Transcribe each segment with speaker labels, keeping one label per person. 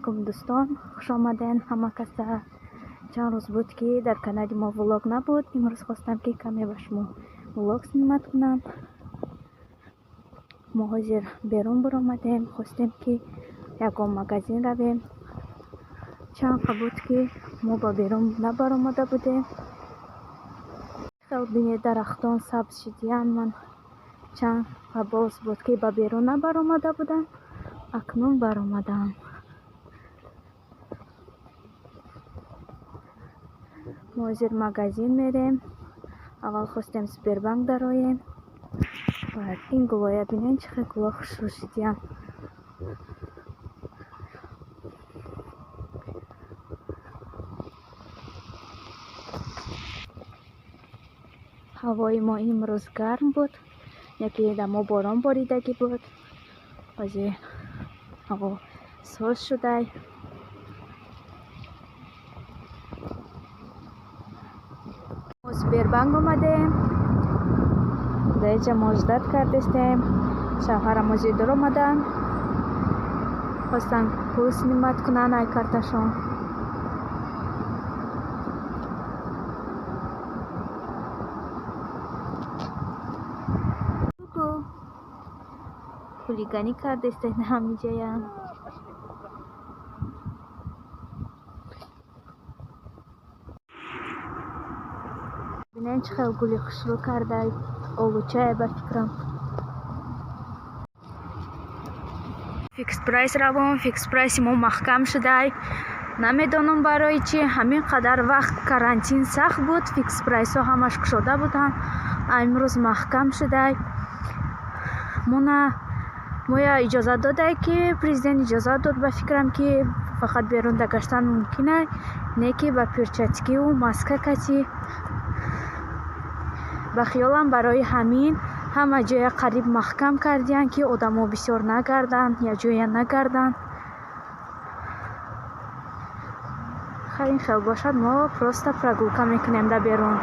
Speaker 1: Алайкум, дӯстон, хуш омаден ҳама каса. Чанд рӯз буд, ки дар канали мо влог набуд. Имрӯз хостам, ки каме ба шумо влог снимать кунам. Мо ҳозир берун баромадем, хостем, ки ягон магазин равем. Чанд қа буд, ки мо ба берун набаромада будем. Хел бинед, дарахтон сабз шидиян. Ман чанд қа боз буд, ки ба берун набаромада будам, акнун баромадам. Мо ҳозир магазин мерем. Аввал хостем Сбербанк дароем. Баъд ин гулоя бинед, чӣ хел гуло хушрӯ шидиян. Ҳавои мо имрӯз гарм буд, яке дар мо борон боридагӣ буд. Ҳозир ҳаво соз шудай. Мо Сбербанк омадем, дар инҷа мо ждать кардестем. Шавҳарам ҳозир даромаданд, хостанд пул снимать кунанд ай карташон. Хулиганӣ кардестед ҳамиҷаян. Бинед, чӣ хел гули хушрӯ кардай, олучае ба фикрам. Фикс Прайс равон. Фикс Прайси мо маҳкам шудай, намедонам барои чӣ. Ҳамин қадар вақт карантин сахт буд, Фикс Прайсҳо ҳамаш кушода буданд, а имрӯз маҳкам шудай. Мона моя иҷозат додай, ки президент иҷозат дод, ба фикрам, ки фақат берун гаштан мумкин, не ки ба перчаткиву маска кати. Ба хиёлам, барои ҳамин ҳама ҷоя қариб маҳкам кардиянд, ки одамо бисёр нагарданд, якҷоя нагарданд. Хай, ин хел бошад, мо просто прогулка мекунем дар берун.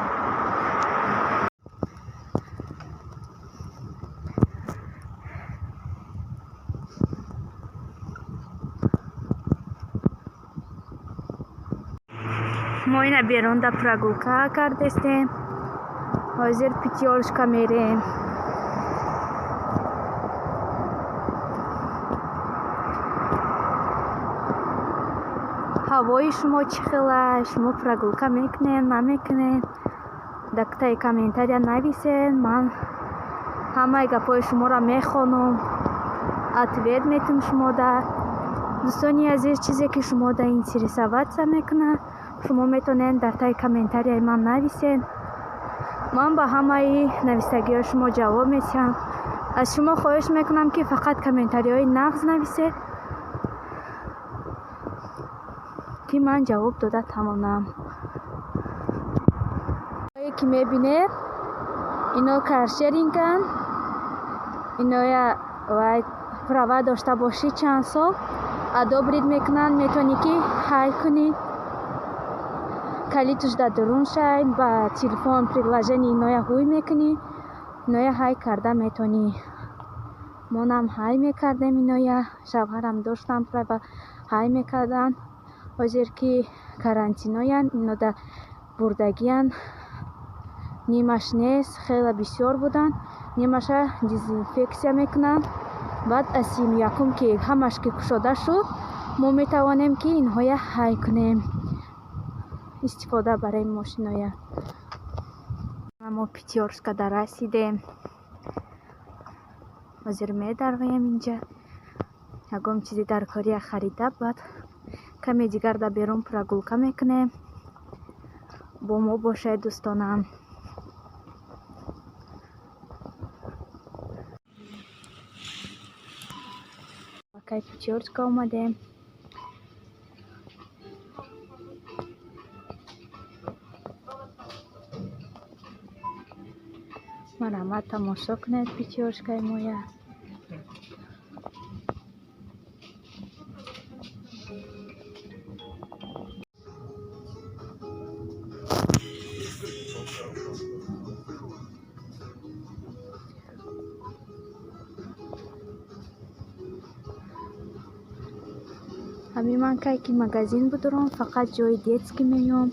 Speaker 1: Мо ина берун да прогулка кардестем, ҳозир Пятёрочка мерем. Ҳавои шумо чӣ хела? Шумо прогулка мекунед, намекунед? Дар таи комментария нависед. Ман ҳамаи гапҳои шуморо мехонам, ответ метум шумода. Дӯстони азиз, чизе ки шумода интересоваться мекунад, шумо метавонед дар таи комментарияи ман нависед. Ман ба ҳамаи нависагиҳои шумо ҷавоб медиҳам. Аз шумо хоҳиш мекунам, ки фақат комментариҳои нағз нависед, ки ман ҷавоб дода тавонам. Ки мебинед, ино каршеринганд. Иноя вай права дошта бошӣ, чанд сол одобрить мекунанд, метавонӣ, ки ҳай кунӣ. Калитуш дар дурун шай, ба телефон приложение иноя ҳуй мекунӣ, иноя ҳай карда метавонӣ. Монам ҳай мекардем иноя, шавҳарам доштам права, ҳай мекарданд. Ҳозир ки карантиноянд, инода бурдагиянд, нимаш нест, хеле бисёр буданд, нимаша дезинфексия мекунанд. Баъд аз 31-ум, ки ҳамаш ки кушода шуд, мо метавонем, ки инҳоя ҳай кунем, истифода барем мошиноя. Мо Пятёрочка расидем, ҳозир медароем инҷа, ягон чизи даркория харида, баъд каме дигар дар берун прогулка мекунем. Бо мо бошед, дӯстонам. Кай Пятёрочка омадем. Марҳамат, тамошо кунед Пятёрочкаи моя. Ҳамин ман кай ки магазин будурам, фақат ҷои детский меём.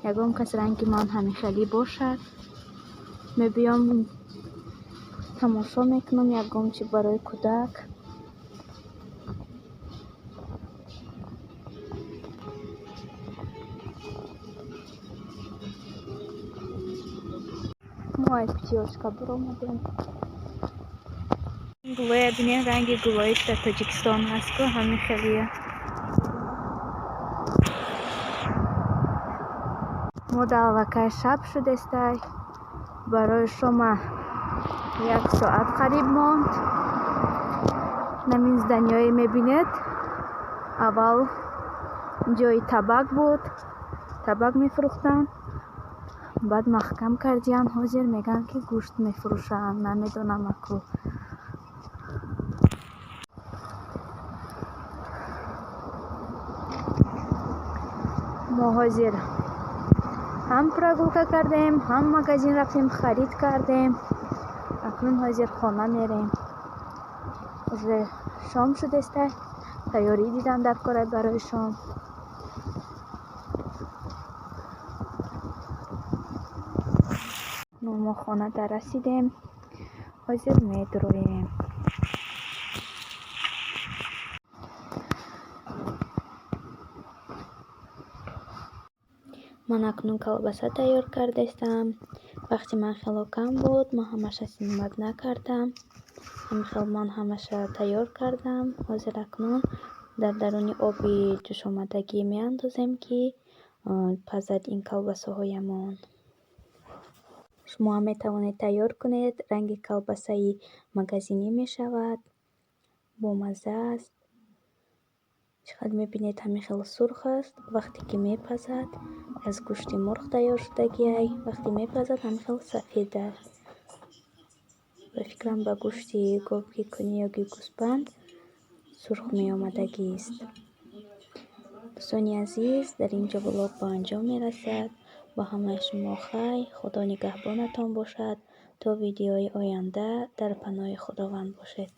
Speaker 1: Ягон кас ранги ман ҳамин хелӣ бошад, мебиём, тамошо мекунам ягон чи барои кӯдак. Мо аз Пятиёчка буромадем. Гулоя бинем, ранги гулоиш дар Тоҷикистон ҳаст ку, ҳамин хелия. Мо дар аллакай шаб шудестай. Барои шома 1 соат қариб монд. Намин зданиҳое мебинед, аввал ҷои табак буд, табак мефурӯхтанд, баъд маҳкам кардиянд. Ҳозир мегӯянд, ки гӯшт мефурӯшанд, намедонам аку. Мо ҳозир ҳам прогулка кардем, ҳам магазин рафтем, харид кардем. Акнун ҳозир хона мерем. Уже шом шудестай, тайёрӣ дидам дар кора барои шом. Мо хона дар расидем, ҳозир медуроем. Ман акнун колбаса тайёр кардастам. Вақти ман хело кам буд, ман ҳамаша снимать накардам. Ҳамин хел ман ҳамаша тайёр кардам. Ҳозир акнун дар даруни оби ҷӯшомадагӣ меандозем, ки пазад ин колбасаҳоямон. Шумо ҳам метавонед тайёр кунед. Ранги колбасаи магазинӣ мешавад, бомазза аст. Чӣ қадр мебинед, ҳамин хел сурх аст. Вақте ки мепазад, аз гӯшти мурғ тайёр шудагиай. Вақте мепазад, ҳамин хел сафед аст. Ба фикрам, ба гӯшти гов ки кунӣ ё ки гӯсфанд сурх меомадагист. Дӯстони азиз, дар ин ҷо влог ба анҷом мерасад. Ба ҳамаи шумо хайр, Худо нигаҳбонатон бошад. То видеои оянда дар паноҳи Худованд бошед.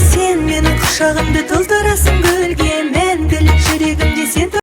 Speaker 2: Сен менің құшағымды толтырасың.